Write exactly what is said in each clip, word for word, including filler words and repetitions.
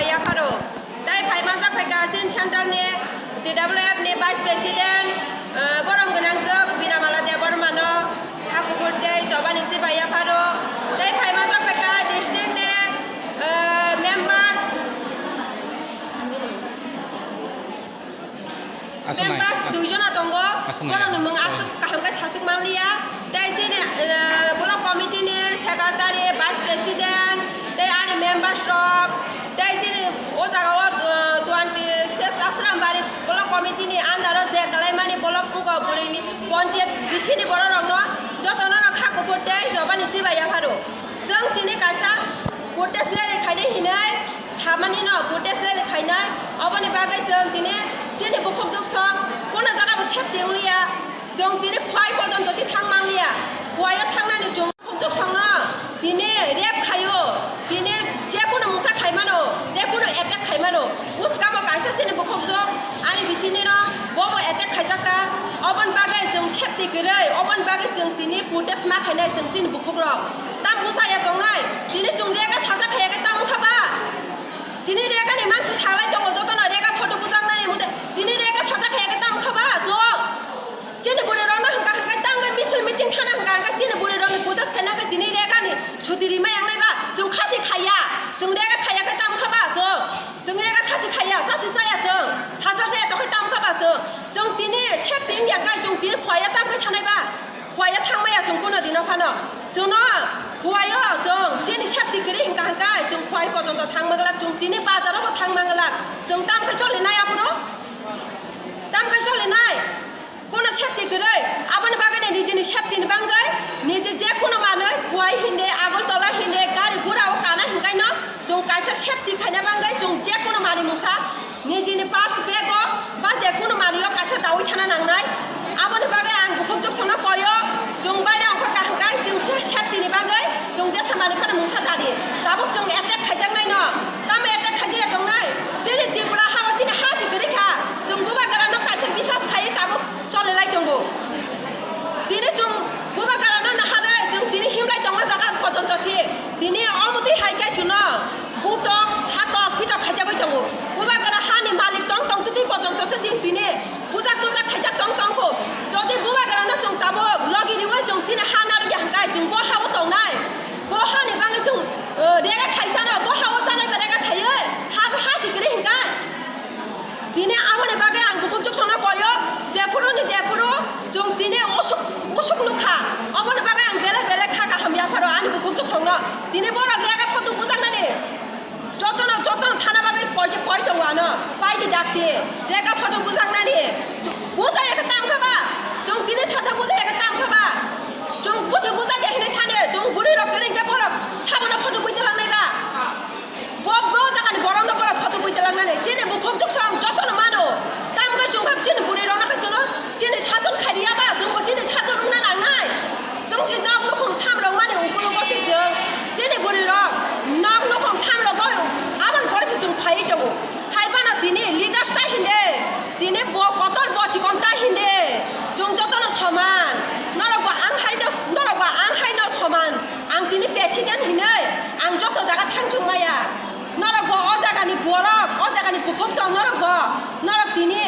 Yapharo. Tai phai manjak phaikha Chin Central ni T W F ni Vice President, eh, borom gwnangjak Binamala Debbarma no hakubur tei chobani sibai yapharo. Tai phai manjak phaikha district ni, eh, members. Aswk nai, members as-, duijona tongo, aswk nai, borokni mung aswk kaham khe saswk manliya. Tei chini, eh, block committee ni secretary, vice president, tei ani members rok, tei chini o jaga o, eh, twenty six Ashram Bari block committee ni under o je kalaimani block bugo bwrwi ni panchayat bisini borok rokno jotono no kha kuphur tei chobani sibai yapharo. Chwng tini kaisa protest rally khainai hinwi samani no protest rally khainai, oboni bagwi chwng tini chini bukhuk juksong kuno jaga bo safety wngliya, chwng tini Khwai pojonto si thang manliya, Khwai o thangnani chwng bukhuk juksong no tini rape khaio, tini je kuno mungsa khaimano, je kuno attack khaimano, bwskamo kaisa chini bukhuk jok ani bisini no bobo attack khaijakka, oboni bagwi chwng safety kwrwi, oboni bagwi chwng tini protest ma khainai chwng chini bukhuk rok. Tam bwsa ya tongnai, tini chwng rega sajak hai khe tam wngkha ba? Tini rega ni mansi salai tongo, jotono rega photo bujak nai mute, tini rega sajak hai khe tam wngkha ba? Chwng chini bwrwi rok no hwnkha hwnkhe tangwi misil meeting thana hwnkha hwnkhe chini bwrwi rok ni protest khaina khe tini rega ni chuti rimai yang nai ba? Chwng khasi khaiya, chwng rega khaiya khe tam wngkha ba chwng? Chwng rega khasi khaiya, chasi chaya chwng, sajak jaya tokhe tam wngkha ba chwng? Chwng tini safety wngya khe chwng tini Khwai o tam khe thanai ba? Khwai o thangmaya chwng kuno dino phano. Chwngno Khwai o chwng chini safety kwrwi hwnkha hwnkhe chwng Khwai pojonto thang manglak, chwng tini bazar o bo thang manglak. Chwng tam khe choli nai aphuru? Tam khe choli nai? Kuno safety kwrwi. Aboni bagwi nijini safety ni bagwi niji je kuno manwi Khwai hinde, Agartala hinde, gari gura o kana hwnkhe no chwng kaisa safety khaina bagwi chwng je kuno manwi mungsa nijini purse bag o ba je kuno manwi o kaisa dawi thana nangnai. Aboni bagwi ang bukhuk juksongno koyo, chwng baire ongkhor kaham khe chwng se safety ni bagwi chwng jesa manwi phano mungsa dadi. Tabuk chwng attack khaijaknai no. Tamo attack khaijak ya tongnai? Chini Tripura ha o chini ha se kwrwi kha. Chwng bubagra no kaisa bisas khaiwi tabuk choli lai tongo. Tini chwng bubagra no naharwi chwng tini himlai tongma jaga pojonto se. Tini omo twi hai khe chwngno butok, satok, pitok khaijagwi tongo. Bubagra hani malik tong tong twi pojonto se chwng tini bujak tujak khaijak tong tong kho. Jodi bubagra no chwng tabuk logi riwi chwng chini ha narwkya hwnkhe chwng bo ha o tongnai. Bo hani bagwi chwng, eh, rega khaisano, bo ha o chanai ba rega khaiwi ha, ha se kwrwi hwnkhe. Tini aboni bagwi ang bukhuk juksongno koyo, jephuru ni jephuru chwng tini usuk, usuk nukha. Oboni bagwi ang belai belai kha kaham yapharo ani bukhuk juksongno. Tini borok rega photo bujaknani jotono, jotono thana bagwi koi, koi tongo ano. Paidi dakti, rega photo bujaknani. Bujai ekhe tam kha ba? Chwng tini saja bujai ekhe tam kha ba? Chwng busi bujak ya hinwi thani, chwng bwrwi rok kwrwi hwnkhe borok sabono photo bui twlangnai ba? Bo, bo jagani borokno borok photo bui twlangnani. Chini bukhuk juksong jotono mano. Tamo khe chwng khe chini bwrwi rokno khe chwngno chini sason khai riya ba? Chwngbo chini sason wngna nangnai. Chwng se nok nukhung samrok mani ukulugo se chwng. Chini bwrwi rok nok nukhung samrok o aboni pore se chwng phaiwi tongo. Hai phano tini leaders ta hinde, tini bo kotor bo chikon ta hinde. Chwng jotono soman. Norok bo ang haino, norok bo ang haino soman. Ang tini president hinwi ang joto jaga thangchung maya. Norok bo o jagani borok, o jagani bukhuk chwng norok bo, norok tini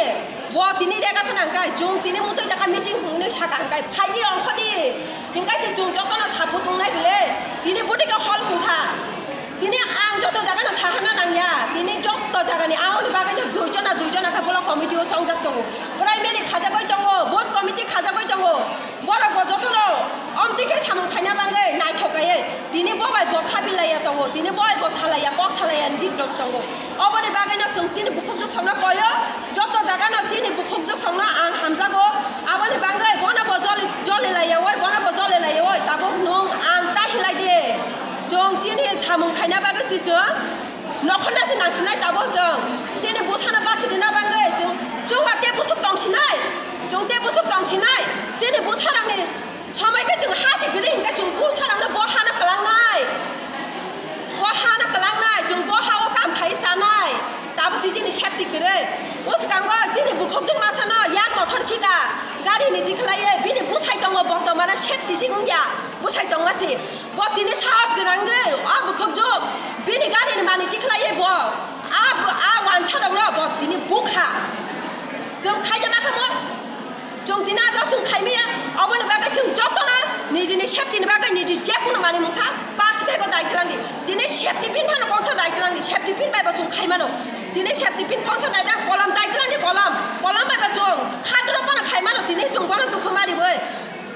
bo tini rega thana hwnkhe chwng tini mutui jaka meeting hwnwi saka hwnkhe phaidi ongkhodi hwnkhe se chwng jotono support wngnai bile tini bwtwi khe hol wngkha. Tini ang joto jagano sahana nangya, tini joto jagani aboni bagwino duijona duijona khe block committee o chongjak tongo, primary khajagwi tongo, booth committee khajagwi tongo. Borok bo jotono omtwi khe samung khaina bagwi naithok kaiwi tini bo bai bo khabilaiya tongo, tini bo bai bo salaiya, kok salaiya ni din rok tongo. Oboni bagwino chwng chini bukhuk juksongno koyo, joto jagano chini bukhuk juksongno ang hamjago. Aboni bagwi bono bo joli, joli laiya oi, bono bo joli laiya oi, tabuk nwng ang ta hinlai di. Chwng chini samung khaina bagwi si chwng nokhorna se nangsinai tabuk chwng. Chini bwsano bachirina bagwi chwng chwngba tei bwswk tongsinai, chwng tei bwswk tongsinai. Chini bwsarokni somoi khe chwng ha se kwrwi hinkhe chwng bwsarokno bo hano kwlangnai. Bo hano kwlangnai, chwng bo ha-o kam khai chanai. Tabuk se chini safety kwrwi. Bwskango chini bukhukjwk masano yak mothor khika, garini tikhlaiwi bini bwsai tongo, bortomano safety se wngya, bwsai tongma se. Bo tini sahos gwnangwi o bukhukjwk bini garini manwi tikhlaiwi bo Chwng khaijama khamo, chwng tini ajak chwng khaimaya, aboni bagwi chwng jotono nijini safety ni bagwi niji jekunu manwi mungsa parsi bego dai twlangdi. Tini safety pin phano kongsa dai twlangdi, safety pin bai bo chwng khaimano. Tini safety pin kongsa dai da, kolam dai twlangdi, kolam, kolam bai bo chwng khadro phano khaimano, tini chwng bono dukhu mariwi.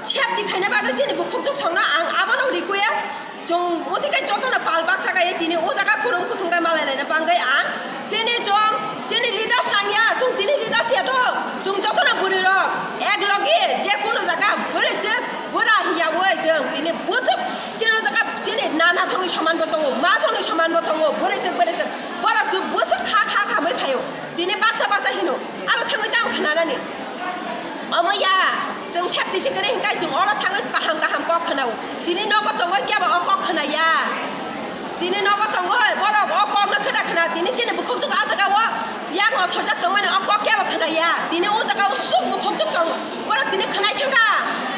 Safety khaina bagwi chini bukhukchuk songno ang abono request. Chwng muthikhe jotono pal baksa kaiwi tini o jaga kwrwng kuthung khe malai laina bangwi ang chini chwng chini leaders nangya, chwng tini leaders ya to, chwng jotono bwrwi rok ek logi je kono jaga bwrwi chwk bwra hiya oi chwng tini bwswk chini o jaga chini nana songni soman bo tongo, ma songni soman bo tongo, bwrwi chwk bwrwi chwk borok chwng bwswk kha kha khamwi phaio tini baksa baksa hino aro thangwi tamo khnanani. Omo ya, chwng safety se kwrwi hwnkhe chwng oro thangwi kaham kaham kok khwnao. Tini nogo tongwi kebo o kok khwnaya. Tini nogo tongwi borok o kokno khwna khwna. Tini chini bukhukchuk a jaga o yak nothorjak tongmani o kok kebo khwnaya. Tini o jaga o suk bukhukchuk tongo. Borok tini khwnai thangkha.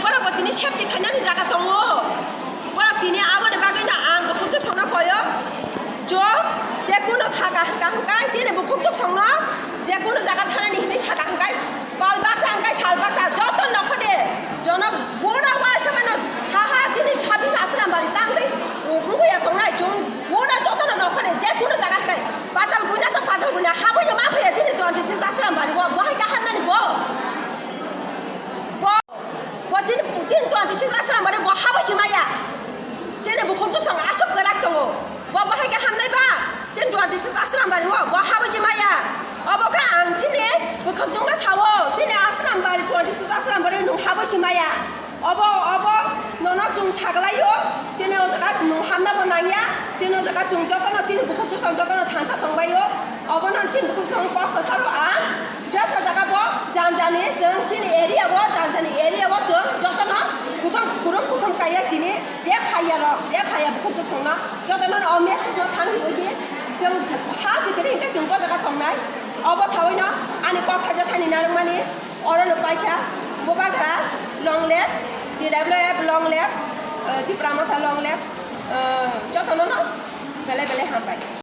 Borok bo tini safety khainani jaga tongo. Borok tini aboni bagwino ang bukhukchuk songno koyo. Chwng je kono saka hwnkha hwnkhe chini bukhukchuk songno je kono jaga thanani hinwi saka hwnkhe pal baksa hwnkhe sal baksa joto nokho de jono bona waisa mano thaha chini chhabis Asrambari tangwi wngwi ya tongnai chwng bona joto no nokho de je kono jaga hwnkhe patal guina to patal guina habwi ma phaiya chini twenty six Asrambari o bo hai khe hamnani bo. Bo, bo chini, chini twenty six Asrambari bo habwi se maya. Chini bukhukchuk song aswk kwrak tongo. Bo bahai khe hamnai ba? Chini twenty six Asrambari o bo habwi se maya. Obo khe ang chini bukhukchukno sao, chini Asrambari twenty six Asrambari nwng habwi se maya. Obo, obo nono chwng saglaio, chini o jaga nwng hamna bo nangya, chini o jaga chwng jotono chini bukhukchuk song jotono thansa tongbaio. Obono chini bukhukchuk song kok kwcharo ang. Jesa jaga bo janjani chwng chini area bo janjani area bo chwng jotono kuthum kurum kuthum kaiya tini je phaiya rok je phaiya bukhuk chwng songno jotono o message no thang riwi di chwng ha sikiri hinkhe chwng bo jaga tongnai obo sawi no ani kok thaija thani narwkmani oro no paikha Bubagra long live, T W F long live, eh, Tipra Motha long live, eh, jotono no belai belai hambai.